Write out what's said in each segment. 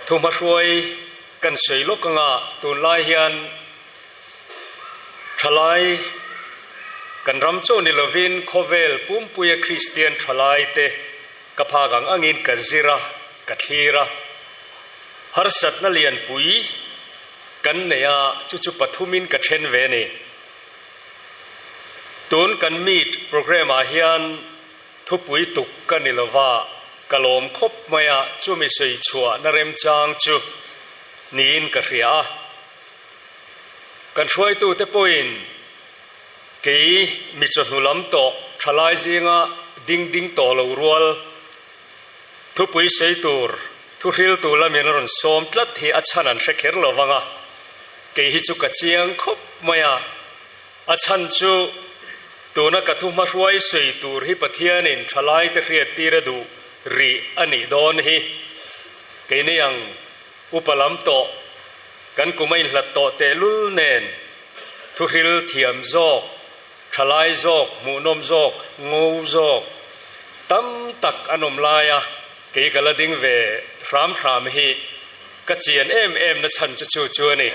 Thuhmahruai kan sawi lawk anga tunlai hian thalai kan ram chaw ni lovin khawvel pumpuia Kristian thalai te ka phak ang angin ka zir a, ka thlir a. Harsatna lianpui kan nei a, chu chu pathumin ka then ve a ni. Tun kan meet programme ah hian Thupui tuk ka ni lova, ka lawm khawp mai a, chumi sawi chhuahna remchang chu niin ka hria a. Kan hruaitute pawhin kei mi chawhnu lam tawh thalai zinga ding ding tawh lo rual thupui sawi tur thuhriltu lamin a rawn sawm tlat hi a chhan an hre kher lo vang a, kei hi chu ka chiang khawp mai a. A chhan chu tuna ka thu hmahruai sawi tur hi Pathianin thalaite hriattir a duh rih a nih dawn hi. Keini ang upa lam tawh, kan kum a inhlat tawh tehlul nen thuhril thiam zawk, thalai zawk, hmuhnawm zawk, ngo zawk tam tak an awm laia kei ka la ding ve hram hram hi ka chian em em na chhan chu chu chu a ni.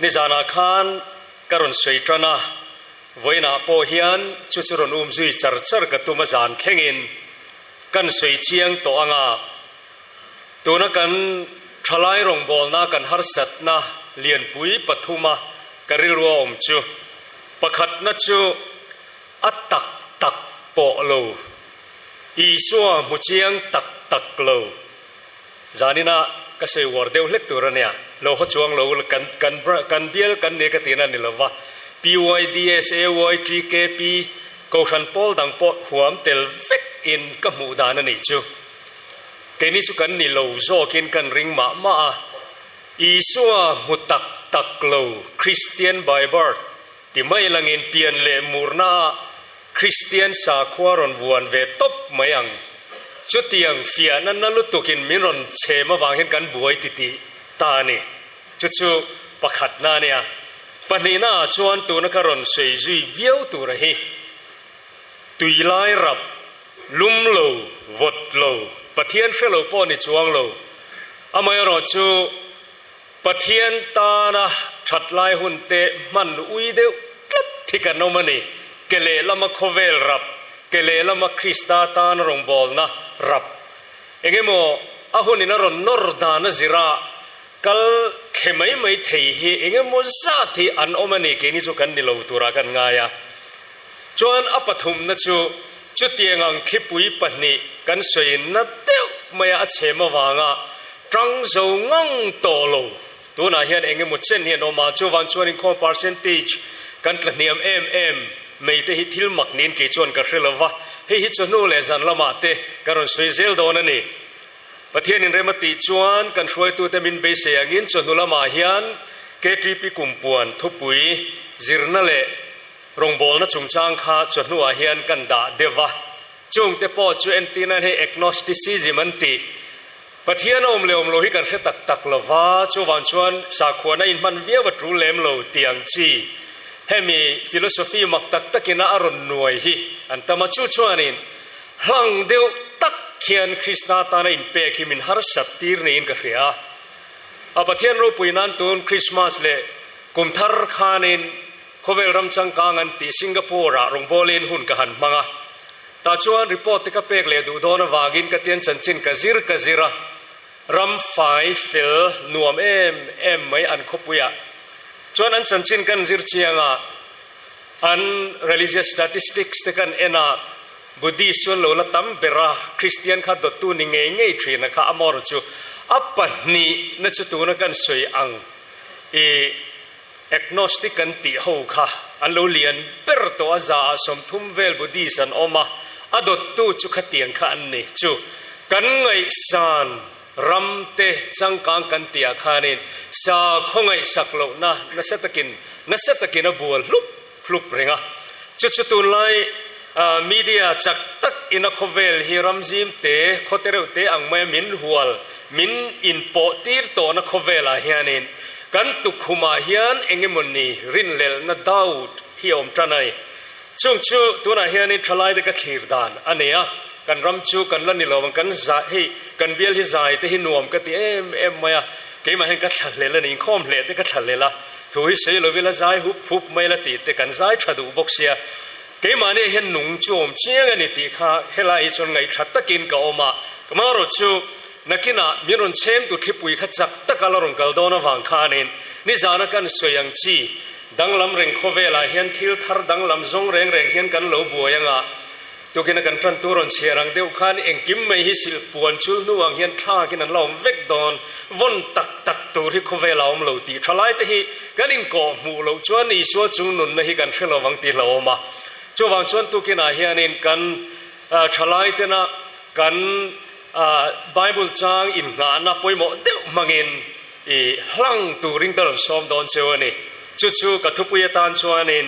Nizanah khan ka rawn sawi tan a, vawiinah pawh hian chu chu rawn um zui char char ka tum a zan thlengin kan sawi chiang tawh ang a, tuna kan thalai rawngbawlna kan harsatna lianpui pathuma ka rilru a awm chu pakhatna chu a tak tak pawh lo, Isua hmu chiang tak tak lo. Zaninah ka sawi uar deuh hlek tur a nia, lo haw chuang lo ula kan kan kan bial kan ni ka tihna a ni lova, PYDSAYTKP Kohhran pawl dang pawh huam tel vek in ka hmuh dan a nih chu. Keini chu kan ni lo zawkin kan ring mah mah a, Isua hmu tak tak lo Christian by birth ti mai langin pian leh murna ah Kristian sakhua rawn vuan ve tawp mai ang. Chutiang fiahna na lutukin min rawn chhem avang hian kan buai titih ta a ni. Chu chu pakhatna a nia. Pahnihna ah chuan tuna ka rawn sawi zui viau tura hi tui lai rap, lum lo, vawt lo, Pathian hre lo pawh ni chuang lo. Amaherawh chu Pathian tana that lai hun te hman ui deuh tlat hi kan awm a ni. Ke lehlama khawvel rap, ke lehlama Krista tana rawngbawlna rap. Engemaw a hunin a rawn nawr dan a zira kal thle mai mai thei hi engemaw zat hi an awm a ni keini chu kan ni lo turah kan ngai a. Chuan a pathumna chu chutiang ang thlipui pahnih kan sawi na deuh maia a chhem avanga Tang zo ngang tawh lo. Tunah hian eng emaw chen hi an awm a, chuvang chuan inkhawm percentage kan tla hniam em em mai te hi thil mak niin kei chuan ka hre lo va, hei hi chawhnu leh zan lamah te ka rawn sawi zel dawn a ni. Pathian inrem a tih chuan kan hruaitute min beisei angin chawhnu lamah hian KTP kumpuan thupui zirna leh rawngbawlna chungchang kha chawhnuah hian kan dah deuh va, chungte pawh chu entirna hei agnosticism an tih Pathian a awm leh awm lo hi kan hre tak tak lo va, chuvang chuan sakhuana inhman viau a tul lem lo tih ang chi hemi philosophy mak tak takin a a rawn nuai hi an tam a, chu chuanin hlang deuh tak hian Krista tana inpek hi min harsat tir niin ka hria a. A Pathian ropui nan tun Krismas leh kum thar khanin khawvel ram changkang an tih Singapore-ah rawngbawlin hun ka han hmang a. Tah chuan report te ka pek leh duh dawn avangin ka tian chanchin ka zir ka zir a, ram fai fel nuam em em mai an khawpuiah chuan an chanchin kan zir chiang a, an religious statistics te kan en a, Buddhist chuan lo la tam ber a, Christian kha dawttu ni ngei ngei thin a kha amawr chu a pahnih na chu tuna kan sawi ang i Agnostic an tih ho kha an lo lian ber tawh a, za ah 30 vel Buddhist an awm a, a dawttu chu khatiang kha an ni. Chu kan ngaihsan ram te changkang kan tih ah khanin sa khawngaihsak lohna nasa takin nasa takin a bual hlup hlup reng a. Chu chu tunlai media chak tak ina khawvel hi ram zim te, khaw te reuh te ang maia min hual, min inpawh tir tawhna khawvel ah hianin kan tukkhum ah hian eng emaw ni rinhlelhna, doubt, hi a awm tan a ni. Chung chu tunah hianin thalai te ka thlir dan a nei a, kan ram chu kan la ni lo ang, kan zah hei Kan bial hi zai te hi nuam ka ti em em mai a, keimah hian ka thlahlel a ni, inkhawm hleh te ka thlahlel a, thu hi sawi lovila zai hup hup mai la tih te kan zai tha duh bawk sia, keimahni hian nung chu awm chiang a ni tih kha helai hi chuan ngaihṭha takin ka awm a, amaherawh chu nakinah min rawn chhemtu thlipui kha chak taka la rawn kal dawn avang khanin nizana kan sawi ang chi danglam reng khawvelah hian thil thar danglam zawng reng reng hian kan lo buai anga, Tukin a kan tan tur rawn chhiar ang deuh khan engkim mai hi silh puan chul hnu ang hian thlakin an la awm vek dawn. Vawn tak tak tur hi khawvel a awm lo tih tha lai te hi kan inkawh hmuh loh chuan Isua chung nunna hi kan hre lo vang tih hlauhawm a. Chuvang chuan tukinah hianin kan thalai tena kan Bible chang innghahna pawimawh deuh hmangin i hlang turin ka rawn sawm dawn cheu a ni. Chu chu ka thupui atan chuanin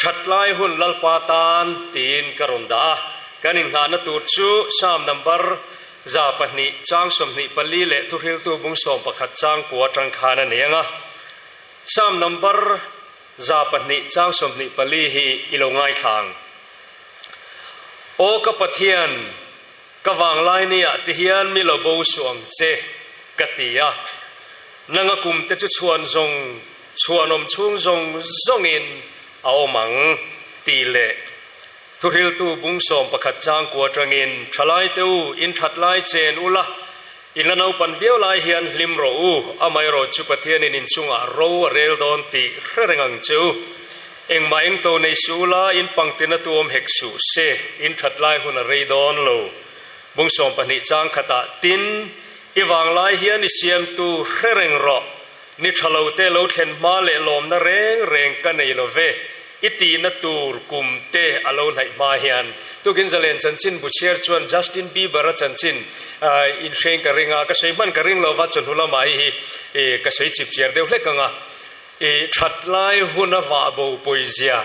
That lai hun Lalpa tan tiin ka rawn dah a, kan inngahna tur chu Psalm number 200 chang 24 leh Thuhriltu bung 11 chang kua atang khan a nei ang a. Psalm number 200 chang 24 hi i lo ngaithla ang. Aw ka Pathian, ka vanglai nia ti hian mi lo bo suh ang che, ka ti a. Nanga kumte chu chhuan zawng Chhuanawm chhung zawng zawngin a awm ang, tih leh Thuhriltu bung 11 chang kua atangin, Thalaite u, in that lai chen ula, in la naupan viau lai hian hlim rawh u, amaherawh chu Pathianin in chungah ro a rel dawn tih hre reng ang che u. Engmah engto nei suh ula, in pangtina tu awm hek suh se, in that lai hun a rei dawn lo. Bung 12 chang khatah tin, I vanglai hian i siamtu hre reng rawh. Ni tha lo te lo thlen hma leh lawmna reng reng ka nei lo ve, i tihna tur kum te a lo hnaih hma hian. Tukin zalen chanchin bu chhiar chuan Justin Bieber a chanchin inhreng ka ring a, ka sawi hman ka ring lo va, chawhnu lamah hi hi ka sawi chip chiar deuh hlek ang a. I that lai hun a vah bo pawizia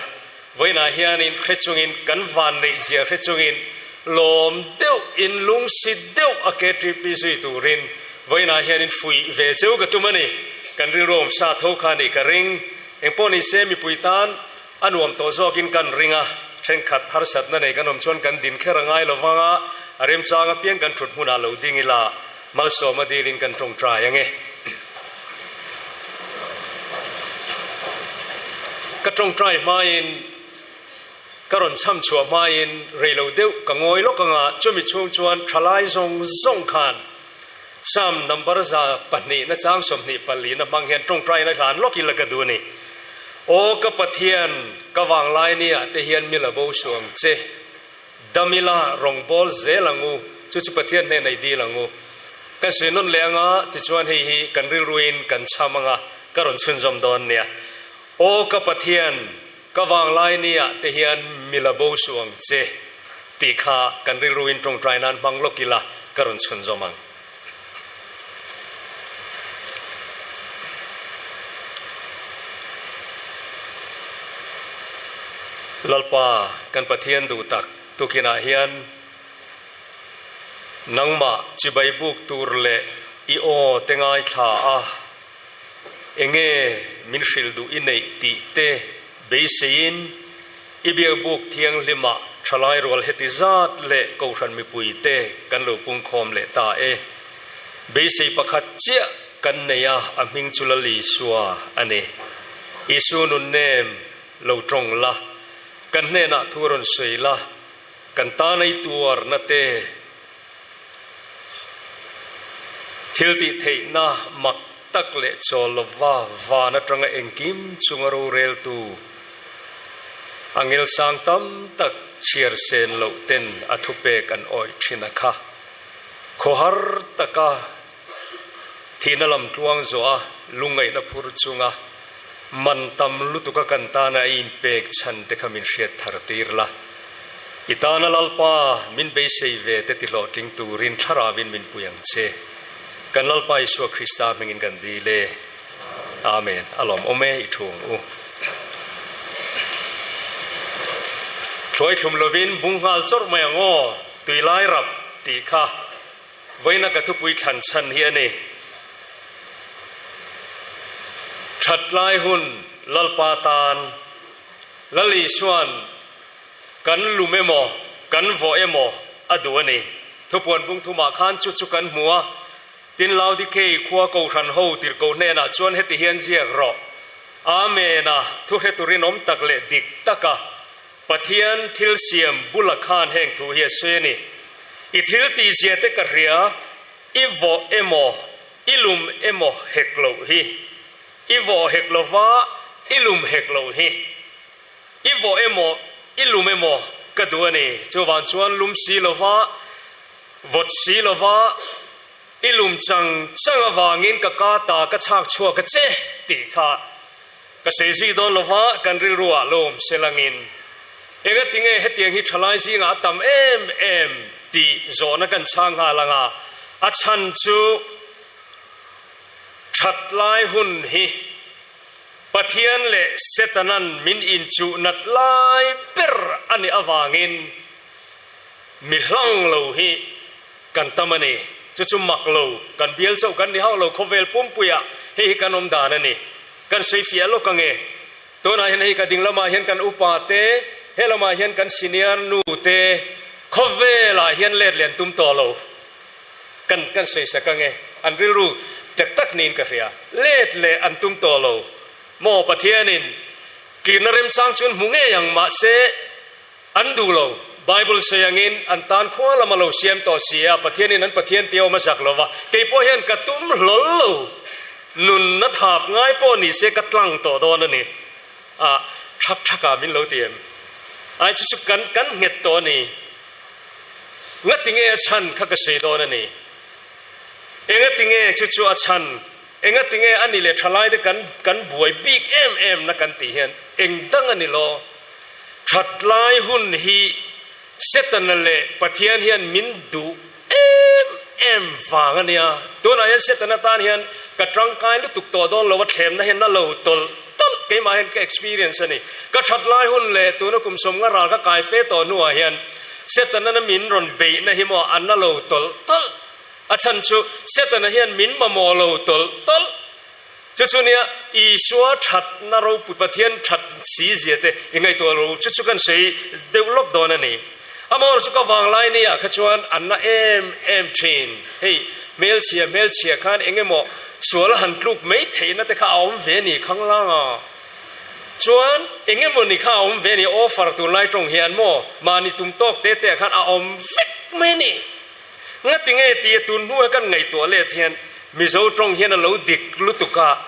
vawiinah hianin hre chungin kan van neihzia hre chungin lawm deuh in lungsi deuh a KTP zui turin vawiinah hianin fuih ve cheu ka tum a ni. Kan rilru awm sa tho kha nih ka ring. Engpawh ni se mipui tan a nuam tawh zawkin kan ring a, thenkhat harsatna nei kan awm chuan kan din kher a ngai lo vang a, a remchang apiang kan thut hmunah lo ding ila Malsawma dilin kan tawngtai ang e. Ka tawngtai hmain, ka rawn chham chhuah hmain rei lo deuh ka ngawi lawk ang a, chumi chhung chuan thalai zawng zawng khan Psalm number 200 na chang 24 na hmang hian tawngtai na hlan lawk ila ka duh a ni. Aw ka Pathian, ka vanglai nia te hian mi la bo suh ang che. Dam ila rawngbâwl zêl ang u, chu chu Pathian hnêna i dîl ang u. Kan sawi nawn leh ang a, tichuan hei hi kan rilruin kan chham ang a, ka rawn chhunzawm dâwn nia. Aw ka Pathian, ka vânglai nia te hian mi la bo suh ang che, tih kha kan rilruin ṭawngṭai nân hmang lawk ila, ka rawn chhunzawm ang. Lalpa kan Pathian duh tak tukinah hian nangmah chibai buk tur leh i aw te ngaithla a, enge min hrilh duh i neih tih te beiseiin I biakbuk thianghlimah thalai rual heti zat leh Kohhran mipuite kan lo pungkhawm leh ta e. Beisei pakhat chiah kan nei a, a hming chu Lal Isua a ni. Isu nunnem lo tawng la, kan hnenah thu rawn sawi la, kan tana i tuarna te, thil tih theihna mak tak leh chawl lova van atanga engkim chunga roreltu a ngelsang tam tak chhiar sen loh ten a thupek an awih thin a kha. Khawhar taka thihna lam tluang zawh a lungngaihna phur chunga man tam lutuka kan tana a inpek chhan te kha min hriat thar tir la. I tana Lalpa min beisei ve te tihlawhtling turin thlarauin min pui ang che. Kan Lalpa Isua Krista hmingin kan dil e. Amen. A lawmawm e i thu ang u. Thluai thlum lovin bung nghal chawrh mai ang aw, tuilai rap tih kha vawiina ka thupui thlan chhan hi a ni. That lai hun Lalpa tan Lal Isua'n kan lum emaw kan vawh emaw a duh a ni. Thupuan bung thumah khan chu chu kan hmu a, tin Laodikei khua kohhran ho tirhkoh hnenah chuan heti hian ziak rawh, Amen a, thu hre turin awm tak leh dik taka Pathian thil siam bula khan heng thu hi a sawi a ni. I thil tihzia te ka hria, i vawh emaw, i lum emaw hek loh hi. I vawh hek lova, i lum hek loh hi. I vawh emaw, i lum emaw ka duh a ni. Chuvang chuan lum si lova, vawt si lova, i lum chang chang avangin ka ka ta ka chhak chhuak a che tih kha ka sawi zui dawn lova, kan rilru ah lo awm se langin engatinge hetiang hi thalai zingah a tam em em tih zawhna kan chhang nghal ang a, a chhan chu that lai hun hi Pathian leh Setanan min inchuh nat lai ber a nih avangin mi hlang lo hi kan tam a ni. Chu chu mak lo, kan bial chauh kan ni hauh lo, khawvel pumpuiah hei hi kan awm dan a ni. Kan sawi fiah lawk ang e. Tunah hian hei ka ding lamah hian kan upa te, he lamah hian kan senior nu te khawvelah hian let len tum tawh lo. Kan kan sawi sak ang e, an rilru tek tak niin ka hria. Let leh an tum tawh lo maw Pathianin kirna remchang chuan hmu ngei ang mahse an duh lo. Bible sawi angin an tan khua lama lo siam tawh si a, Pathianin an Pathian tih a awm a zak lo va, kei pawh hian ka tum hlawl lo. Nunna thap ngai pawh ni se ka tlang tawh dawn a ni. A thak thak a min lo ti em? Ai chu chu kan kan nghet tawh a ni. Ngatinge a chhan kha ka sawi dawn a ni. Engatinge chu chu a chhan, engatinge a ni leh thalaite kan kan buai bik em em na kan tih hian eng dang a ni lo. Thatlai hun hi Setana leh Pathian hian min duh em em vang a nia. Tunah hian Setana tan hian ka tangkai lutuk tawh dawn lo a thlemna hian a lo tawlh tawlh keimah hian ka experience a ni. Ka that lai hun leh tuna kum sawmnga ral ka kai fe tawh hnuah hian Setana min rawn beihna hi maw an la lo tawlh tawlh. A chhan chu Setana hian min mamawh lo tawlh tawlh. Chu chu nia Isua thatna ropui Pathian that si zia te i ngaihtuah lo chu chu kan sawi deuh lawk dawn a ni. Amaherawhchu chu ka vanglai ni ah kha chuan an na em em thin. Hei hmelchhia hmelchhia khan eng emaw sual a han tluk mai theihna te kha a awm ve ni khanglang a. Chuan eng emaw ni kha a awm ve ni offer tunlai tawng hian maw mahni tum tawk te te ah khan a awm vek mai ni. Ngatinge tia tun hnuaia kan ngaihtuah let hian Mizo tawng hian a lo dik lutuk a,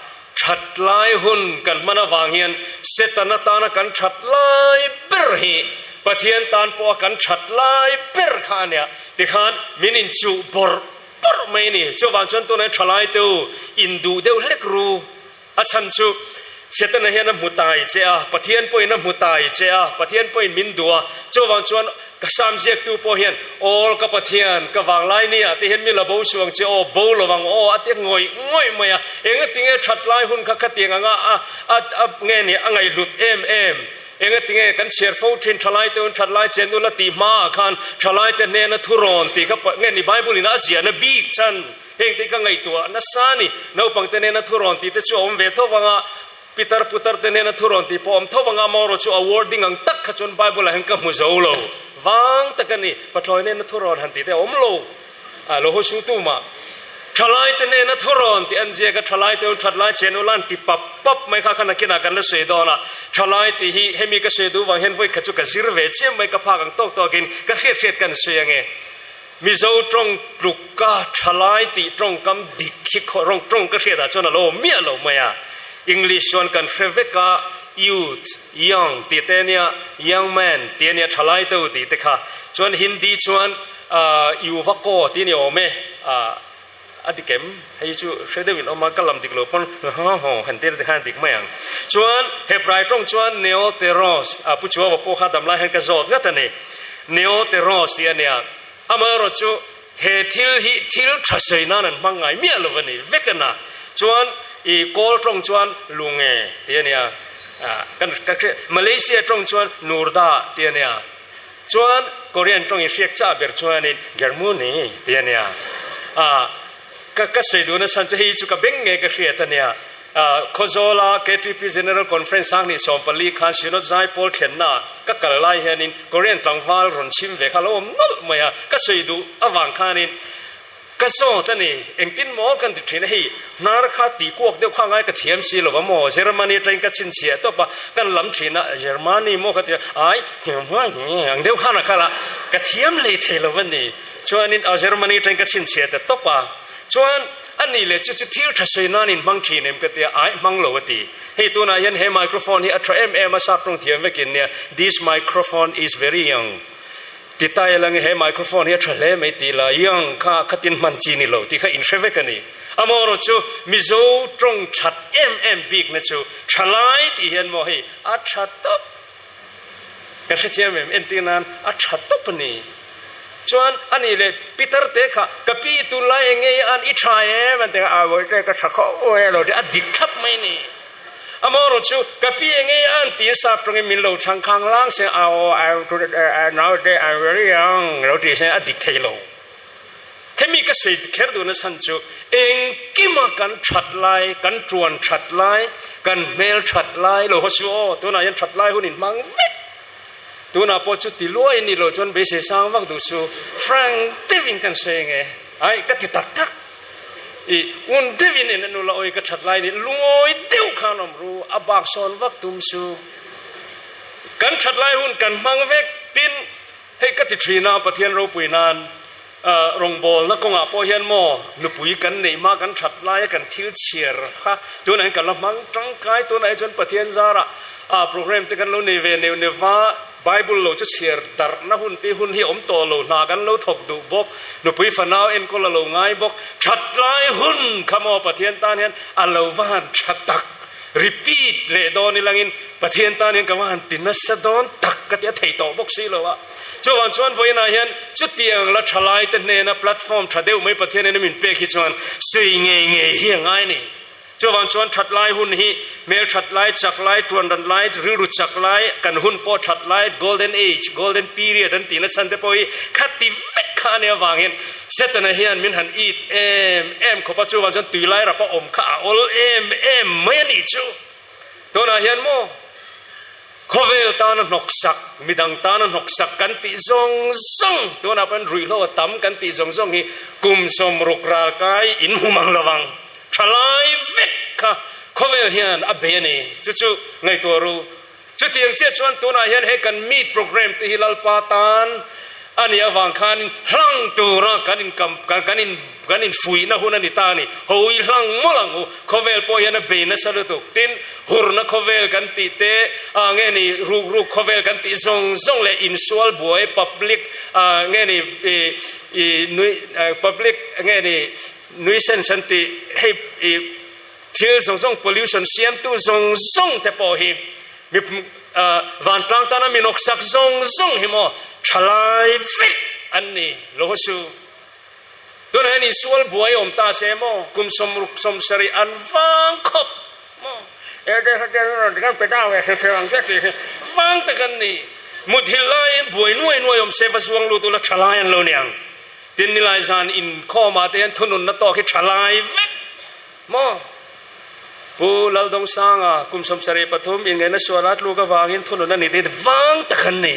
that lai hun kan hman avang hian Satan atana kan that lai ber hi Pathian tan pawha kan that lai ber kha a nia tikhan min inchuh bawrh bawrh mai a ni. Chuvang chuan tunah hian thalai te u induh deuh hlek ru. A chhan chu Setana hian a hmu tai che a, Pathian pawhin a hmu tai che a, Pathian pawhin min duh a, chuvang chuan ka Sam ziaktu pawh hian, Aw ka Pathian, ka vanglai nia te hian mi la bo suh ang che aw, bo lo ang aw a ti ngawih ngawih mai a, engatinge that lai hun kha khatiang anga a a a nge ni a ngaihhlut em em, engatinge kan chhiar fo thin thalai te hun that lai chen ula tih hmaah khan thalai te hnena thurawn tih kha nge ni Bible in a ziahna bik chan. Heng te ka ngaihtuah nasa a ni. Naupang te nena thu rawn tih te chu a awm ve tho vang a, pitar putar te nena thu rawn tih pawh a awm tho vang a, amaherawh chu a wording ang tak kha chuan Bible ah hian ka hmu zo lo vang tak a ni. Pathlawi nena thu rawn han tih te a awm lo a, lo haw su tu mah. Thalai te nena thu rawn tih an ziak a, thalai te thatlai chhen ula an ti pap pap mai kha kha nakinah kan la sawi dawn a, thalai tih hi hemi ka sawi duh vang hian vawi khat chu ka zir ve chiam mai, ka phak ang tawk tawkin ka hriat hriat kan sawi ang e. Mizo tawng tlukka thalai tih tawngkam dik hi rawng tawng ka hriatah chuan a lo awm miah lo mai a. English chuan kan hre vek a, youth, young tih te ania, young man tih ania, thalai te u tih te kha. Chuan Hindi chuan yuvako tih a ni awm e, a dik em? Hei chu hre deuhin awm a, ka lam dik lo pawn haw haw han tir te khan a dik mai ang. Chuan Hebrai tawng chuan neoteros, Pu Chuaua pawh kha damlai hian ka zawt ngat a ni. Neoteros tih a nia. Amaherawh chu he thil hi thil tha sawi nan an hmang ngai miah lo a ni vek a na. Chuan i Kawl tawng chuan lunge tih a nia. Kan ka hria Malaysia tawng chuan nurda tih a nia. Chuan Korean tawng i hriak chah ber chuanin Germany tih a nia. Ka ka sawi duhna chhan chu hei chu ka beng nge ka hriat a nia. Khawzawla KTP General Conference 2014 khan Synod Zaipawl thlennaah ka kal lai hianin Korean tlangval rawn chhim ve kha a lo awm nawlh mai a, ka sawi duh avang khanin ka zawt a ni. Engtin maw kan ti thin a, hei hnar kha tih kuak deuh kha ngai ka thiam si lo va maw, Germany atangin ka chhinchhiah tawp a, kan lam thin a, Germany maw ka ti a, ai ang deuh khan a kal a, ka thiam hlei thei lo va ni. Chuanin Germany atangin ka chhinchhiah ta tawp a. Chuan, a nih leh chu chu thil tha sawi nan in hmang thin em ka tia, aih hmang lo a ti. Hei tunah hian he microphone hi a tha em em a, sap tawng thiam vekin nia, this microphone is very young ti ta ila nge he microphone hi a tha hle mai ti la, young kha khatin hman chi ni lo tih kha in hre vek a ni. Amaherawh chu Mizo tawng that em em bikna chu thalai tih hian maw hei a tha tawp. Kan hrethiam em? Entir nan a tha tawp a ni. Chuan a nih leh Peter te kha ka pi tunlai eng nge an i tha em an ti a, a vawi ka tha khawp e lo ti a dik thlap mai a ni. Amaherawh chu ka pi eng nge an ti sap tawngin min lo chhang khang lang se a aw naute I'm very young lo ti se a dik thei lo. Hemi ka sawi kher duhna chhan chu engkima kan that lai, kan tuan that lai, kan hmel that lai lo haw su aw, tunah hian that lai hun in hmang vek. Tunah pawh chu ti luai ni lo chuan beisei sang vak duh su, frank deuhin kan sawi ange, ai ka ti tak tak. I un deuhin en anu la awi ka that lai ni lungawi deuh khan awm ru, a bak sawn vak tum su. Kan that lai hun kan hmang vek tin, Hei ka ti thin a, Pathian ropui nan rawngbawlna kawngah pawh hian maw nupui kan neih hma kan that laia kan thil chhiar kha tunah hian kan la hmang tangkai, tunah hi chuan Pathian zarah program te kan lo nei ve neuh neuh va, Bible lo chu chhiar darhna hun tih hun hi awm tawh lo, hna kan lo thawk duh bawk, nupui fanau enkawl a lo ngai bawk, that lai hun kha maw Pathian tan hian a lo va han tha tak. Repeat leh dawn ilangin Pathian tan hian ka va han ti nasa dawn tak ka ti a thei tawh bawk si lo a. Chuvang chuan vawiinah hian chutiang la thalai te hnena platform tha deuh mai Pathian in a min pek hi chuan sawi ngei ngei hi a ngai ni. Chuvang chuan that lai hun hi hmel that lai, chak lai, tuan ran lai, rilru chak lai, kan hun pawh that lai, golden age, golden period an tihna chhan te pawh hi khati vek kha a nih avangin Setana hian min han it em em khawp a, chuvang chuan tui lai rapa awm kha a awl em em mai a nih chu. Tunah hian maw khawvel tana hnawksak, midang tana hnawksak kan tih zawng zawng, tunah pawhin ruihhlo a tam kan tih zawng zawng hi kum 60 ral kai in hmu mang lo vang. Thalai vek kha khawvel hian a bei a ni. Chu chu ngaihtuah ru. Chutiang chiah chuan tunah hian he kan meet program te hi Lalpa tan a nih avang khan hlang tura kan in kan in kan infuihna hun a ni ta a ni. Hawi hlang mawlh ang u. Khawvel pawh hian a bei nasa lutuk. Tin, hurna khawvel kan tih te, ah nge ni ruk ruk khawvel kan tih zawng zawng leh insual buai public ah nge ni i i nui public nge ni nuisance an tih hei i Thil zawng zawng pollution siamtu zawng zawng te pawh hi mi vantlang tana mi nawksak zawng zawng hi maw thalai vek an ni lo haw su. Tunah hian insual buai awm ta se maw kum 60 70 an vang khawp maw vang tak an ni. Muthilh laiin buai nuai nuai awm se va zuang lut ula thalai an lo ni ang. Tin nilai zan inkhawmah te hian thununna tawk hi thalai vek Maw? Pu Laldongsanga kum 73 inngaihna sual a tluk avangin thunun a ni tih vang tak an ni.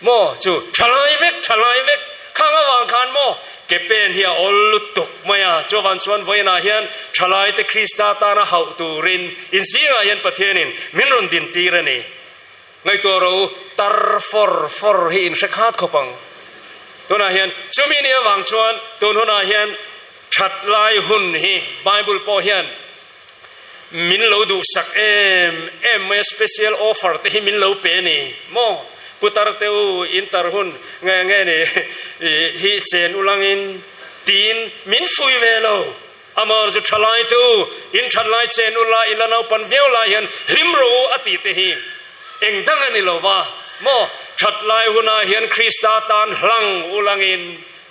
Maw? Chu thalai vek, thalai vek khang avang khan maw? Ke pen hi a awl lutuk mai a, chuavang chuan vawiinah hian thalaite Krista tana hauh turin inzingah hian Pathianin min rawn dintir a ni. Ngaihtuah rawh u, tar fawr fawr hi in hre khat khawp ang. Tunah hian chumi ni avang chuan tun hunah hian that lai hun hi Bible pawh hian min lo duhsak em em mai a, special offer te hi min lo pe a ni maw? Putar te u, in tar hun nge nge ni hi chen ulangin tiin min fui ve lo. Amar chu thalai te u, in thatlai chen u la, in la naupan viau lai hian hlim rawh u a tih te hi eng dang a ni lo va maw? Thatlai hunah hian Krista tan hlang u langin,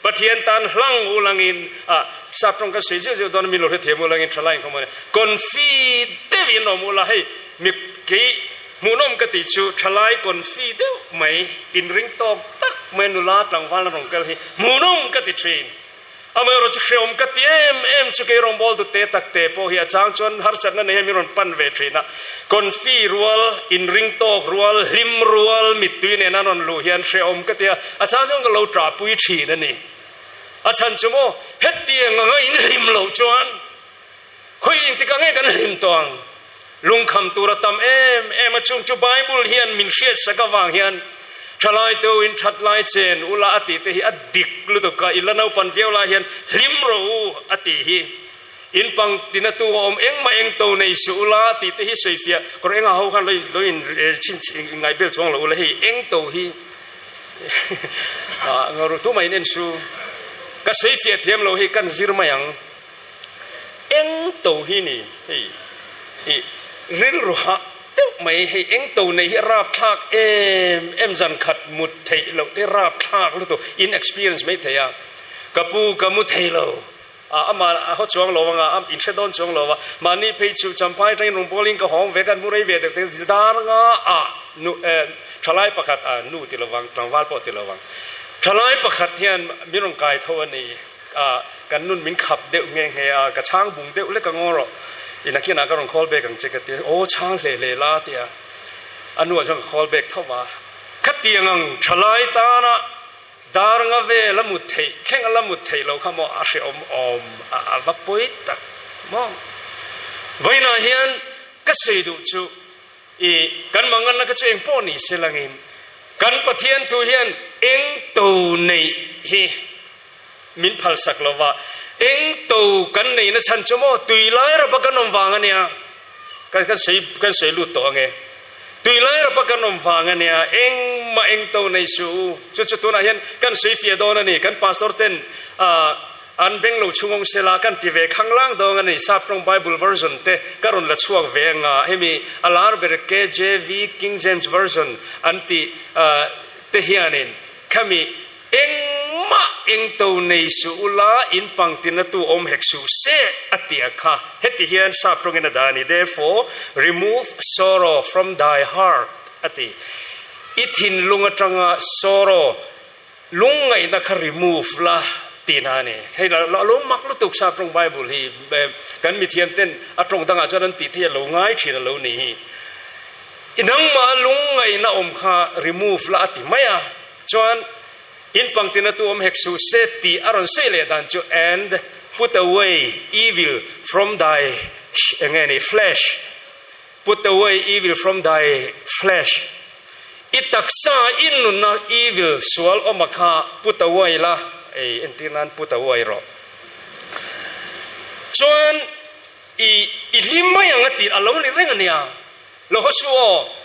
Pathian tan hlang u langin, ah, sap tawng kan sawi zeuh zeuh dawn a, min lo hrethiam u langin thalai inkhawm a ni, confi deuhin awm u la, hei mi kei hmuhnawm ka tih chu thalai confi deuh mai, inring tawk tak mai nula tlangval na rawn kal hi hmuhnawm ka ti thin. Amaherawhchu hrehawm ka ti em em chu kei rawngbâwl dute tak te pawh hi a chang chuan harsatna nei hian min rawn pan ve thin a. Confi rual, inring tawk rual, hlim rual mittui nen an rawn luh hian hrehawm ka ti a, a chang chuan ka lo ṭahpui thin a ni. A chhan chu maw, hetiang anga in hlim loh chuan khawi engtikah nge kan hlim tawh ang? Lungkham tur a tam em em a, chung chu Bible hian min hriatsak avang hian thalai teu in that lai chen ula a tih te hi a dik lutuk a, i la naupan viau lai hian hlim rawh u a tih hi in pang tina tu a awm engmah eng to nei suh ula tih te hi sawifiah kawr engah ho khan lo in chhin ngaih bel chuang lo ula hei eng to hi ngaru tumah in en su ka sawifiah thiam lo hi kan zir mai ang. Eng to hi ni hei i rilru hah deuh mai hei eng to nei hi a rapthlak em em zan khat mut theih loh te rapthlak lutuk in experience mai thei a ka pu ka mu thei lo a amah a haw chuang lo anga a in hre dawn chuang lo a mahni phei chu champhai atangin rawn bawlin ka hawng ve kan mu rei ve deuh te dar nga ah nu eh thalai pakhat ah nu ti lovang tlangval pawh ti lovang thalai pakhat hian min rawn kai tho a ni. A, kan nun min khap deuh nghe nghe a, ka chhang bung deuh lek a ngaw rawh, ina khianah ka rawn call back ang che ka ti a, aw chhang hle hle la ti a, a nuah chuan ka call back tho va, khatiang ang thalai tana dar nga vel a mut theih thleng a la mut theih loh kha maw a hrehawm awm a, a va pawi tak maw. Vawiinah hian ka sawi duh chu i kan manganna kha chu eng pawh ni se langin kan Pathian thu hian eng to neih hi Min phalsak lo va, eng to kan neihna chhan chu maw tui lai rapa kan awm vang a nia. Kan kan sawi kan sawi lut tawh ange. Tui lai rapa kan awm vang a nia, engmah eng to nei suh u. Chu chu tunah hian kan sawi fiah dawn a ni. Kan pastor ten ah an beng lo chhungawng sela kan ti ve khanglang dawn a ni. Sap tawng Bible version te ka rawn la chhuak ve anga hemi a lar ber KJV, King James Version, an tih ah te hianin khami Engmah eng to nei suh ula, in pangtina tu awm hek suh se, a ti a kha. Heti hian sap tawngin a dah a ni, Therefore, remove sorrow from thy heart, a ti. I thinlung atanga sorrow, lungngaihna kha remove la tihna a ni. Hei la lo mak lutuk sap tawng Bible hi kan mithiam ten a tawng dangah chuan an tih theih a lo ngai thin a lo ni hi. I nangmah lungngaihna awm kha remove la a ti mai a. Chuan, in pangtina tu awm hek suh se tih a rawn sawi leh dan chu and put away evil from thy eng nge ni flesh, put away evil from thy flesh, i taksa i nunna evil sual awma kha put away la, ei entir nan put away rawh. Chuan i i hlim mai ang a tih a lo ni reng a nia. Lo haw suh aw.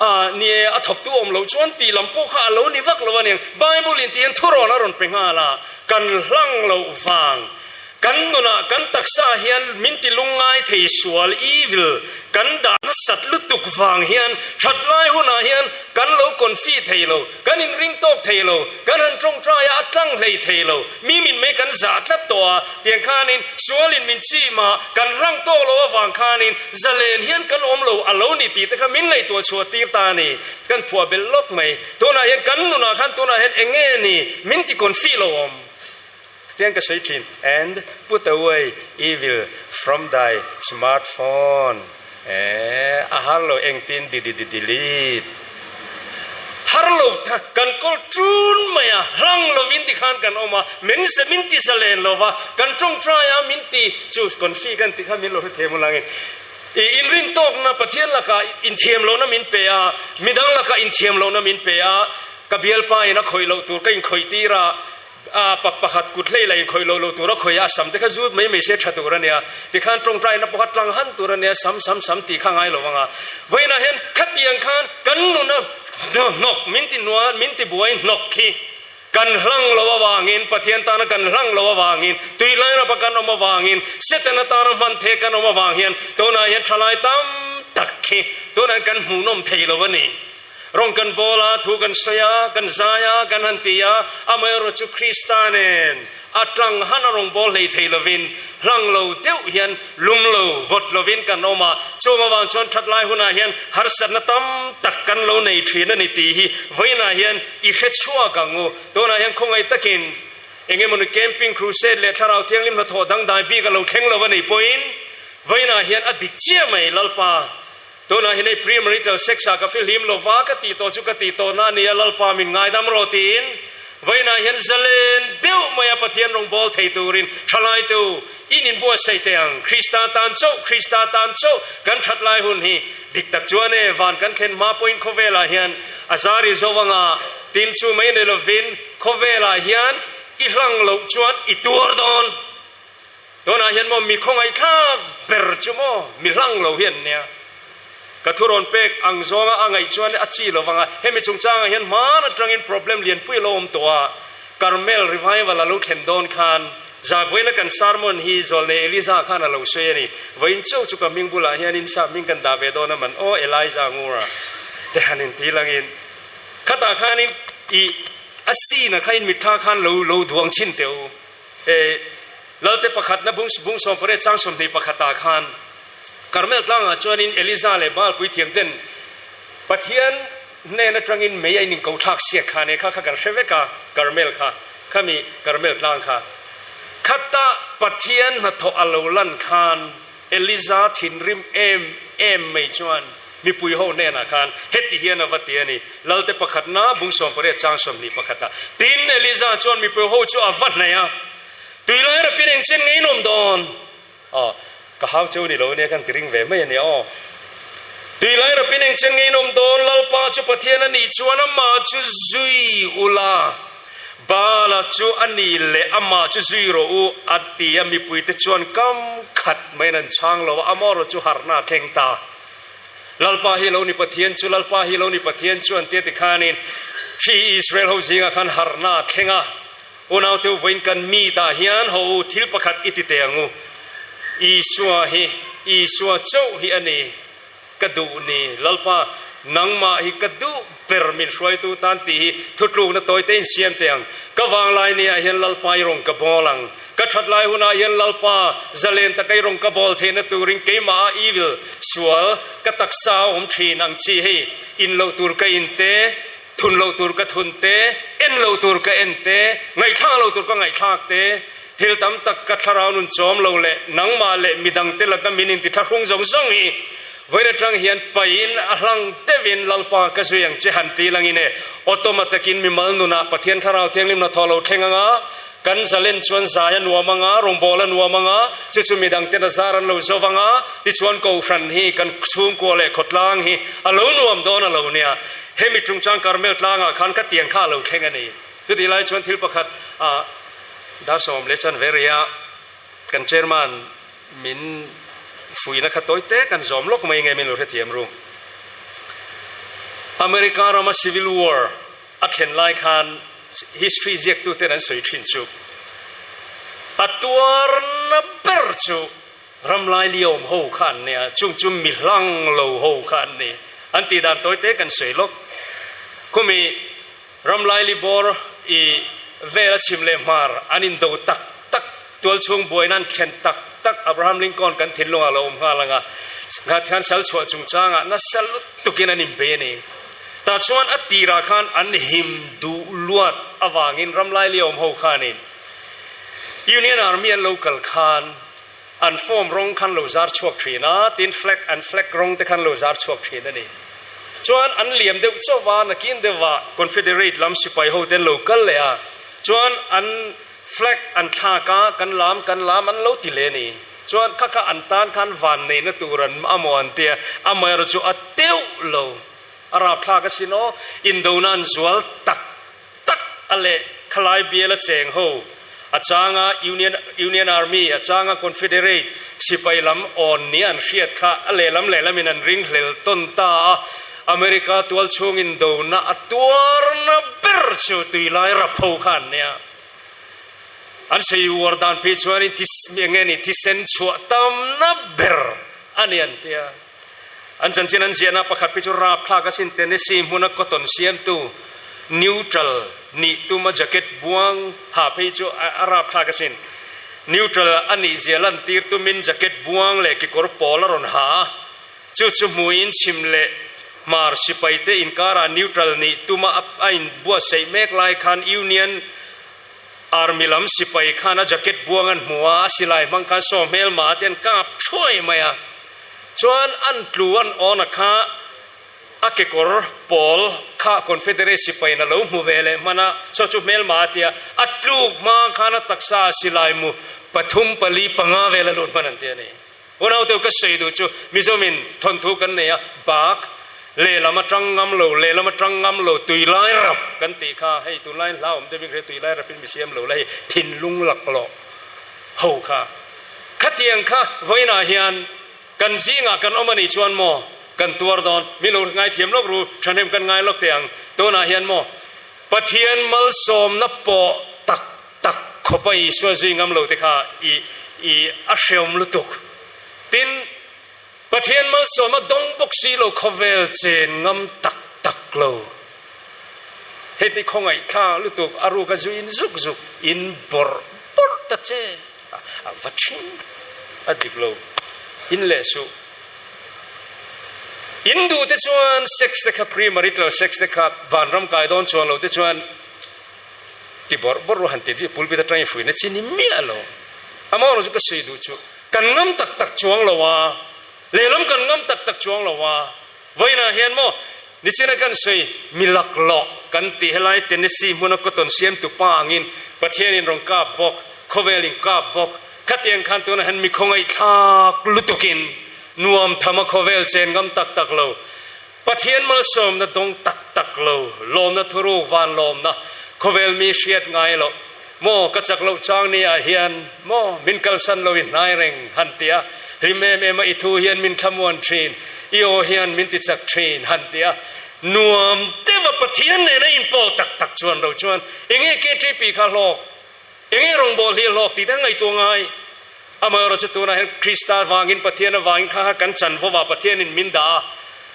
A, ni e, a thawktu awm loh chuan tih lam pawh kha a lo ni vak lo a niang. Bible in tihian thurawn a rawn pe nghal a, kan hlang loh vang. Kan nunah, kan taksa hian min ti lungngai thei sual, evil, kan dah nasat lutuk vang hian that lai hunah hian kan lo confi thei lo, kan inring tawk thei lo, kan han tawngtai a, a tlang hlei thei lo. Mi min mei kan zah tlat tawh a, tiang khanin sualin min chim a, kan hlang tawk lo avang khanin zalen hian kan awm lo a lo ni tih te kha min ngaihtuah chhuah tir ta a ni. Kan phuah belh lawk mai. Tunah hian kan nunah khan tunah hian eng nge ni min ti confi lo awm? Tiang ka sawi thin, and put away evil from thy smartphone. Eh, a har lo engtin di di di delete. Har lo tha, kan kawl tun mai a, hlang lovin tikhan kan awm a, min se min ti sa len lo va, kan tawngtai a min ti chu confi kan ti kha min lo hre thei maw langin. I inrin tawkna Pathian lakah inthiam lohna min pe a, midang lakah inthiam lohna min pe a, ka bialpa in a khawih loh tur ka inkhawih tir a, A pa pakhat kut hlei la inkhawih lo lo tur a khawih a, a sam te kha zut mai mai se tha tur a nia. Tikhan tawngtaina pawh kha tlang han tur a nia, sam sam sam tih kha ngai lo ang a. Vawiinah hian khatiang khan kan nun a hnawk min ti hnuai min ti buai hnawk khi kan hlang lo avangin Pathian tana kan hlang lo avangin tui lai rapa kan awm avangin Setana tana hman the kan awm avang hian tunah hian thalai tam tak khi tunah hian kan hmuhnawm thei lo a ni. Rawng kan bawl a, thu kan sawi a, kan zai a, kan han ti a, amaherawh chu Krista nen a tlang han a rawn bawl hlei thei lovin, hlang lo deuh hian lum lo, vawt lovin kan awm a, chung avang chuan that lai hunah hian harsatna tam tak kan lo nei thin a ni tih hi vawiinah hian i hre chhuak ang u. Tunah hian khawngaih takin. Eng emawni camping, crusade leh thlarau thianghlim hnathawh dangdai bik a lo thleng lo a nih pawhin vawiinah hian a dik chiah mai Lalpa. Tunah hian hei premarital sex ah ka fihlim lo va ka tih tawh chu ka tih tawhna a nia Lalpa min ngaidam rawh tiin vawiinah hian zalen deuh maia Pathian rawn bawl thei turin thalai te u in inbuatsaih teh ang. Krista tan chauh, Krista tan chauh kan that lai hun hi dik tak chuan e van kan thlen hma pawhin khawvelah hian a zari zo anga tin chu mai nei lovin khawvelah hian i hlang loh chuan i tuar dawn. Tunah hian maw mi khawngaihthlak ber chu maw mi hlang lo hi an nia. Ka thu rawn pek ang zawnga a ngaih chuan a chi lo vang a, hemi chungchangah hian hman atangin problem lianpui a lo awm tawh a, Carmel revival a lo thlen dawn khan Zaivawiina kan sermon hi Zawlnei Eliza khan a lo sawi a ni. Vawiin chauh chu ka hming bulah hian in sap hming kan dah ve dawn a man aw Eliza Ngura te han inti langin khatah khanin i a scene ah kha in mittha khan lo lo duang chhin teh u. He Lalte pakhatna bung bung 18 chang 21 ah khan Karmel tlangah chuanin Eliza leh Baal puithiamten Pathian hnen atangin mei a in inko thlak siak kha nia kha kha kan hre vek a, Karmel kha khami Karmel tlang kha khata Pathian hnathawh a lo lan khan Eliza thinrim em em mai chuan mipui ho hnenah khan heti hian a va ti a ni, Lalte pakhatna bung 18 chang 21 ah. Tin, Eliza chuan mipui ho chu a va hnaih a, Tui lai rapin eng chen ngei nawm dawn? Aw, ka hau cheu ni lo ania kan ti ring ve mai a nia aw. Tui lai rapin eng chen ngei nawm dawn? Lalpa chu Pathian a nih chuan amah chu zui ula. Baala chu a ni leh amah chu zui rawh u a ti a, mipuite chuan kam khat maiin an chhang lo a, amaherawh chu harhna a thleng ta. Lalpa hi lo ni Pathian chu, Lalpa hi lo ni Pathian chu an tia tikhanin khi Israel ho zingah khan harhna a thleng a, unaute u vawiin kan mi tah hian haw u thil pakhat i ti teh ang u, Isua hi Isua chauh hi a ni. Ka duh ni, Lalpa, nangmah hi ka duh ber min hruaitu tan tih hi thutlukna tawi te in siam teh ang. Ka vanglai ni ah hian Lalpa i rawn ka bawl ang. Ka that lai hunah hian Lalpa, zalen taka i rawn ka bawl theihna turin keimah ah evil, sual, ka taksa a awm thin ang chi hei in loh tur ka in te, thun loh tur ka thun te, en loh tur ka en te, ngaihthlak loh tur ka ngaihthlak te, thil tam tak ka thlarau nun chawm lo leh nangmah leh midangte laka min intithlahrung zawng zawng hi vawiin atang hian paihin a hlang deuhin Lalpa ka zui ang che han ti langin e automatic-in mimal nunah Pathian Thlarau Thianghlim hnathawh lo thleng anga kan zalen chuan zai a nuam anga, rawngbâwl a nuam anga, chu chu midangten a zar an lo zo vanga, tichuan Kohhran hi kan chhungkua leh khawtlang hi a lo nuam dawn a lo nia. Hemi chungchang Karmel tlangah khan ka tiang kha a lo thleng a ni. Chutih lai chuan thil pakhat ah dar 10 leh chuan ve rih a, kan chairman min fuihna kha tawi te kan zawm lawk mai nge min lo hrethiam ru. America rama Civil War a thlen lai khan history ziaktuten an sawi thin chu a tuarna ber chu Ramlai liawm ho kha an nia, chung chu mi hlang lo ho kha an ni. An tih dan tawi te kan sawi lawk. Khumi Ramlai libawr i vel a chhim leh hmar an indo tak tak, tualchhung buaina an thlen tak tak Abraham Lincoln kan thinlungah lo awm nghal ang a, nghat khan sal chhuah chungchangah nasa lutukin an inbei a ni. Tah chuan a tirah khan an him duh luat avangin Ramlai liawm ho khanin Union Army an lo kal khan An form rawng khan lo zar chhuak thin a, tin flag an flag rawng te khan lo zar chhuak thin a ni. Chuan an liam deuh chauh va, nakin deuhah Confederate lam sipai ho te an lo kal leh a, chuan an flag an thlak a, kan lam kan lam an lo ti leh a ni. Chuan kha kha an tan khan van neihna tur an amaw an tia, amaherawh chu a teuh lo, a rapthlak asin aw, indona an zual tak tak a leh khalai biala cheng ho a changa Union Union Army a changa Confederate sipai lam awn nia an hriat kha a lehlam lehlamin an ring hlel tawn ta a, America tual chhungin dona a tuarna ber chu tuilai rap ho kha an nia. An sei uar dan phei chuanin thi enge ni thisen chhuah tamna ber a ni an tia. An chanchin an ziahna pakhat pi chu rapthlak asin Tennessee hmuna cotton siamtu neutral nih tuma jacket buang ha phei chu a rapthlak asin. Neutral a nih zia lantir tumin jacket buang leh kekawr pawl a rawn ha a, chu chu hmuiin chhim leh hmar sipaite inkarah neutral nih tuma a inbuatsaih mek lai khan Union. Army lam sipai khan a jacket buang an hmu a, a silai hmang khan saw hmelma te an kap thuai mai a. Chuan an tlu an awn a kha a kekawr pawl kha Confederate sipaiin a lo hmu ve leh hman a, saw chu hmelma a tia, a tluk hma khan a taksa a silai mu pathum pali panga vel a lut hman an ti a ni. Unauteu ka sawi duh chu Mizomin thawnthu kan nei a, bak lehlam atang ngam lo, lehlam atang ngam lo, tuilai rap kan tih kha hei tunlaiin hla awm deuhin hre tuilai rapin mi siam lo la hei thinlung laklawh ho kha. Khatiang kha vawiinah hian kan zingah kan awm a nih chuan maw kan tuar dawn, mi lo ngaithiam lawk ru, thahnem kan ngai lawk teh ang, tunah hian maw Pathian malsawmna pawh tak tak khawpa Isua zui ngam lo te kha i i a hreawm lutuk. Tin, Pathian malsawmna dawng bawk si lo khawvel chen ngam tak tak lo. Heti khawngaihthlak lutuk a ruka zuin zuk zuk in bawrh bawrh ta che. A va thin a dik lo. In leh suh. In duh te chuan sex te kha premarital sex te kha vanram kai dawn chuan lo te chuan ti bawrh bawrh ru han ti vi pulpit atangin fuihna chi ni miah lo. Amaherawhchu chu ka sawi duh chu kan ngam tak tak chuang lo a, lehlam kan ngam tak tak chuang lo a, vawiinah hian maw nichina kan sawi mi laklawh kan tih helai Tennessee hmuna cotton siamtu pa angin Pathianin rawn kap bawk, khawvelin kap bawk, khatiang khan tunah hian mi khawngaihthlak lutukin nuam tham a khawvel chen ngam tak tak lo. Pathian malsawmna dawng tak tak lo, lawmna thuruk van lawmna, khawvel mi hriat ngai loh, maw ka chak loh chang ni ah hian maw min kalsan lo i hnai reng han ti a, hlim em em a i thu hian min thlamuan thin, i aw hian min ti chak thin han ti a, nuam deuh a Pathian nena inpawl tak tak chuan lo chuan enge KTP kha hlawk Enge rawngbâwl hi a hlawk tih te ngaihtuah ngai. Amaherawhchu tunah hian Krista vangin Pathian avangin kha kha kan chanvo ah Pathianin min dah a,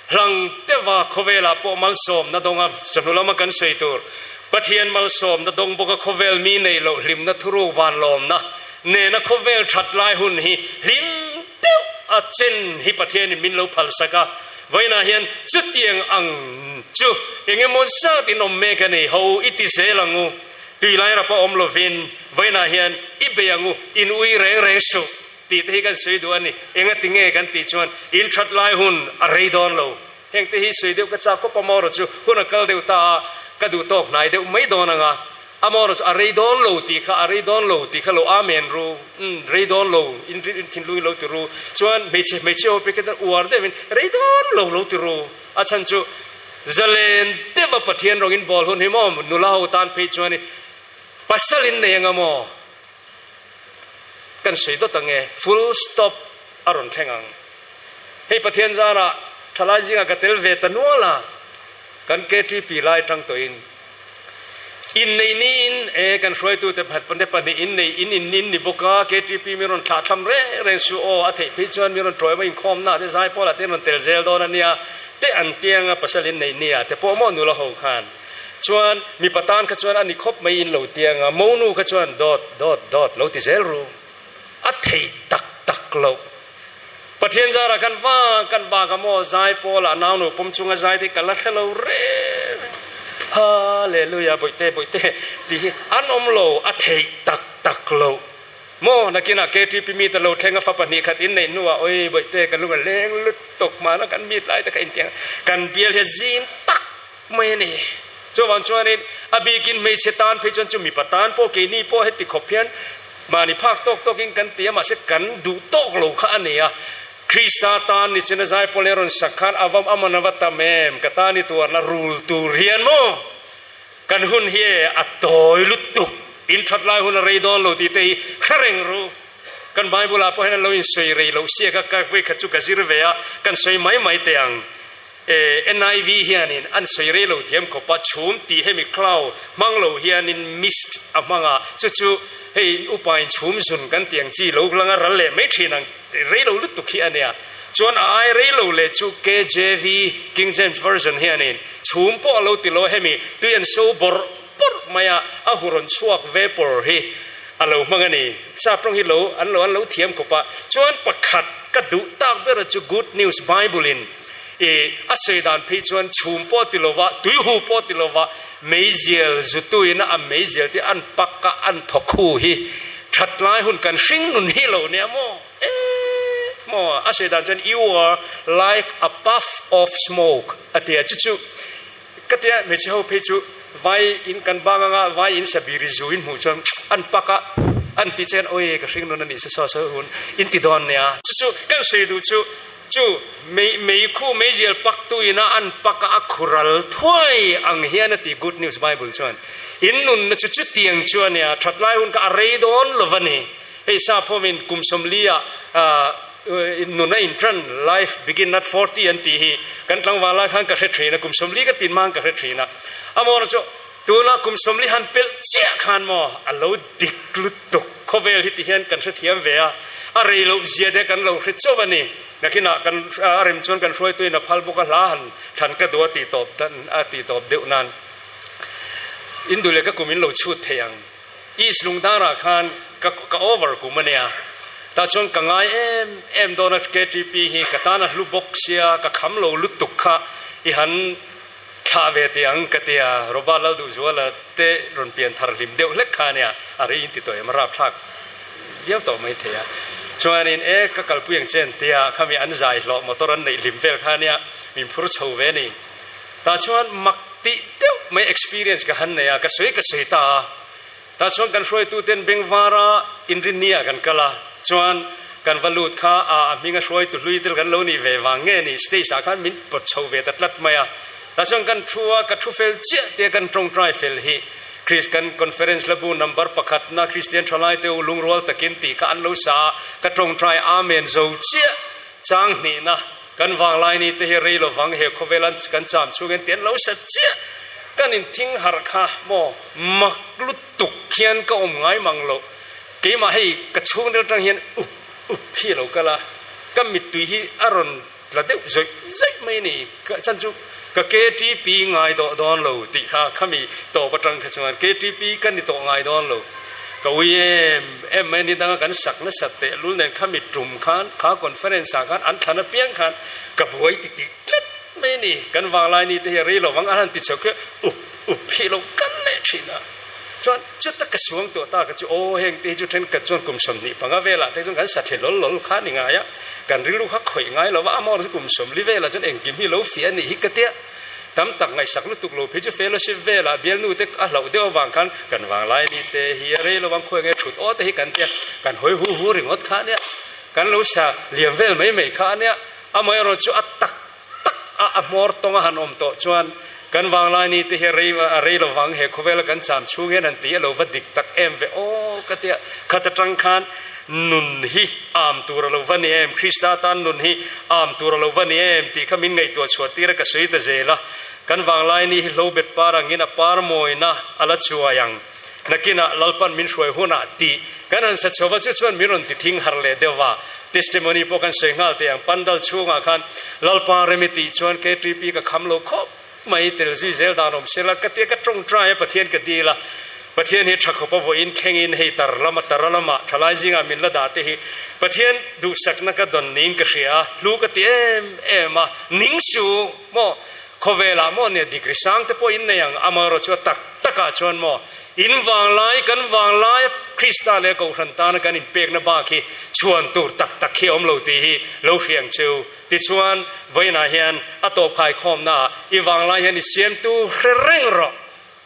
hlang deuha khawvelah pawh malsawmna dawnga chawhnu lama kan sawi tur Pathian malsawmna dawng bawka khawvel mi neih loh hlimna thuruk vanlawmna nena khawvel that lai hun hi hlim deuh a chen hi Pathianin min lo phalsak a, vawiinah hian chutiang ang chu engemaw zat in awm mek a ni ho i ti zel ang u. Tui lai rapa awm lovin vawiinah hian i bei ang u, in ui reng reng suh tih te hi kan sawi duh a ni. Engati nge kan tih chuan in that lai hun a rei dawn lo. Heng te hi sawi deuh ka chak khawp a, amaherawh chu hun a kal deuh ta a, ka duh tawk hnai deuh mai dawn ang a, amaherawh chu a rei dawn lo tih kha a rei dawn lo tih kha lo amen ru, umm rei dawn lo in thinlung in lo ti ru, chuan hmeichhe hmeichhe ho pek hian uar deuhin rei dawn lo lo ti ru. A chhan chu zalen deuha Pathian rawng in bawl hun hi maw nula ho tan phei chuan pasal in nei anga maw kan sawi dawt ange full stop a rawn thleng ang. Hei Pathian zarah thalai zingah ka tel ve ta nual a, kan KTP lai tang tawhin Innei niin e kan hruaitute phat pahnih pahnih innei in in in ni bawk a, KTP min rawn thlah thlam reng reng suh aw, a theih phei chuan min rawn tawih a inkhawmna te zai pawlah te an rawn tel zel dawn a nia te an tiang a pasal innei nia te pawh maw nula ho khan chuan mipa tan kha chuan a ni khawp mai in lo tiang a, monu kha chuan dawt dawt dawt lo ti zel ru a theih tak tak loh. Pathian zarah kan vang kan vang a maw zai pawlah naunu pawm chunga zai te ka la hre lo reng reng. Hallelujah bawihte bawihte tih hi an awm lo a theih tak tak lo maw nakinah KTP meet a lo thleng a fa 2 khat inneih hnuah oi bawihte ka lung a leng lutuk mahna kan meet lai te kha intiang kan bial hian zim tak mai a ni. Chuvang chuanin a bikin hmeichhe tan phei chuan chu mipa tan pawh keini pawh heti khawp hian mahni phak tawk tawkin kan ti a, mahse kan duh tawk lo kha a ni a. Krista tan ni chin a zai pawl hi a rawn sak khan a va a man a va tam em, ka tan i tuarna rul tur hian maw kan hun hi e a tawi lutuk, in that lai hun a rei dawn lo tih te hi hre reng ru. Kan Bible ah pawh hian an lo insawi rei loh sia kha ka vawikhat chu ka zir ve a, kan sawi mai mai teh ang. NIV hianin an sawi rei lo thiam khawp a, chhum tih hemi cloud hmang lo hianin mist a hmang a, chu chu hei upain chhum zun kan tih ang chi lo langa ral leh mai thin ang rei lo lutuk hi a nia. Chuan a ai rei lo leh chu KJV, King James Version, hianin chhum pawh a lo ti lo a, hemi tui an so bawrh bawrh mai a, a hu rawn chhuak vapor hi a lo hmang a ni. Sap tawng hi lo an lo an lo thiam khawp a, chuan pakhat ka duh tak ber chu Good News Bible in. I a sawi dan phei chuan chhum pawh ti lova, tuihu pawh ti lova, meizial zutuin a meizial te an pak a, an thaw khu hi that lai hun kan hring nun hi lo nia maw? Eh maw? A sawi dan chuan you are like a puff of smoke a ti a, chu chu ka tia hmeichhe ho phei chu vai in kan bang anga vai in sabiri zu in hmuh chuan an pak a, an ti che an awi ka hring nun a nih se saw saw hun in ti dawn nia. Chu chu kan sawi duh chu Chu mei meikhu meizial paktu ina an pak a a khural thuai ang hian a ti Good News Bible chuan. In nunna chu chutiang chu a nia, that lai hun kha a rei dawn lo va ni. Hei sap homin kum sawmli ah nun a intran, life begin at 40 an tih hi kan tlangval lai khan ka hre thin a, kum 40 ka tin hma khan ka hre thin a. Amaherawhchu chu tuna kum 40 han pelh chiah khan maw a lo dik lutuk khawvel hi ti hian kan hrethiam ve a, a rei loh zia te kan lo hre chauh a ni. Nakinah kan a rem chuan kan hruaituin a phal bawk a, hla han thlan ka duh a tih tawp dan a tih tawp deuh nan in duh leh ka kum in lo chhut thei ang. East Lungdarah khan ka ka over kum a nia, tah chuan ka ngai em em dawn a KTP hi ka tan a hlu bawk sia ka kham lo lutuk kha i han Thlah ve teh ang ka ti a, Robert Lalduhzuala te rawn pian thar hlim deuh hlek kha ania, a rei in ti tawh em, a rapthlak viau tawh mai thei a. Chuanin e ka kalpui ang che an ti a, khami an zai hlawh motor an neih hlim vel kha ania, min phur chho ve a ni. Tah chuan mak tih deuh mai experience ka han nei a, ka sawi ka sawi ta a. Tah chuan kan hruaituten Bengvara inrinni ah kan kal a, chuan kan va lut kha a a hminga hruaitu hlui tel kan lo nih ve vang nge ni stage ah khan min pawt chho ve ta tlat mai a. Tah chuan kan thu a, ka thu fel chiah tia kan tawngtai fel hi Chris kan conference labu number pakhat na Christian thalai te u lungrual takin tih kha an lo sa a, ka tawngtai Amen zo chiah chang hnihna Kan vanglai ni te hi rei lovang he khawvel an kan cham chhungin tih an lo hre chiah. Kan inthing harh kha maw mak lutuk hian ka awm ngai mang lo. Keimah hei ka chhungril atang hian up up hi a lo kal a, ka mittui hi a rawn tla deuh zawih zawih mai a ni. Ka chan chu ka KTP ngai tawh dawn lo tih kha khami tawp atang kha chuan KTP ka ni tawh ngai dawn lo. Ka ui em em mai ni danga kan sak nasat teh lul nen khami tum khan kha conference ah khan an thlan apiang khan ka buai ti tih tlat mai a ni. Kan vanglai ni te hi rei lovang an han ti chho khi up up hi lo kal leh thin a. Chuan chuta ka suang tuah ta ka chu aw heng te hi chu thenkhat chuan kum 25 velah te chuan kan sa thle lawl lawl kha ni ngai a, kan rilru kha khawih ngai lova amah chu kum 40 velah chuan engkim hi lo fiah a nih hi ka tia. Tam tak ngaihsak lutuk lo phei chu fellowship velah bialnu te a hlauh deuh avang khan kan vanglai ni te hi a rei lovang khawi nge thut aw te hi kan tia kan hawi hu hu ringawt kha ania kan lo sa liam vel mai mai kha ania amaherawh chu a tak tak a a hmawr tawng a han awm tawh chuan kan vanglai ni te hi a rei a rei lovang he khawvela kan cham chhung hian han ti a lo va dik tak em ve aw ka tia khat atang khan Nun hi am tur a lo va ni em? Krista tan nun hi am tur a lo va ni em? tih kha min ngaihtuah chhuah tir a ka sawi ta zel a. Kan vanglai ni hi hlobet par angin a par mawina a la chuai ang. Nakinah Lalpan min hruai hunah tih kan han sa chho va, chu chuan min rawn ti thing har leh deuh va. Testimony pawh kan sawi nghal teh ang. Pandal chhungah khan Lalpa rem i tih chuan KTP ka kham lo khawp mai tel zui zel dan awm sela ka tia ka tawngtai a Pathian ka dil a Pathian hi tha khawp a vawiin thlengin hei tar lama tar a lama thalai zingah min la dah te hi Pathian duhsakna ka dawn niin ka hria a hlu ka ti em em a ning su maw khawvelah maw nia degree sang te pawh in nei ang amaherawh chu a tak takah chuan maw in vanglai kan vanglai a Krista leh Kohhran tana kan inpekna bak hi chhuan tur tak tak hi a awm lo tih hi lo hria ang cheu. Tichuan, vawiinah hian a tawp khaikhawmnaah i vanglai hian i siamtu hre reng rawh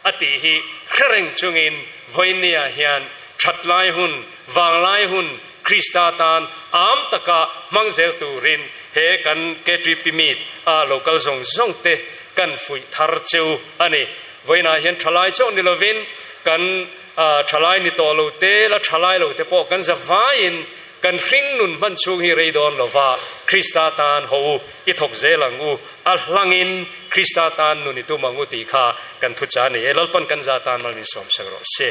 a tih hi hre reng chungin vawiinniah hian thatlai hun, vanglai hun Krista tan am taka hmang zel turin he kan KTP Meet a lo kal zawng zawng te kan fuih thar cheu a ni. Vawiinah hian thalai chauh ni lovin kan thalai ni tawh lo te la thalai lo te pawh kan zavaiin Kan hringnun hman chhung hi rei dawn lova, Krista tan haw u, i thawk zel ang u, a hlangin Krista tan nun i tum ang u tih kha kan thucha a ni e. Lalpan kan za tan mal min sawm sak rawh se.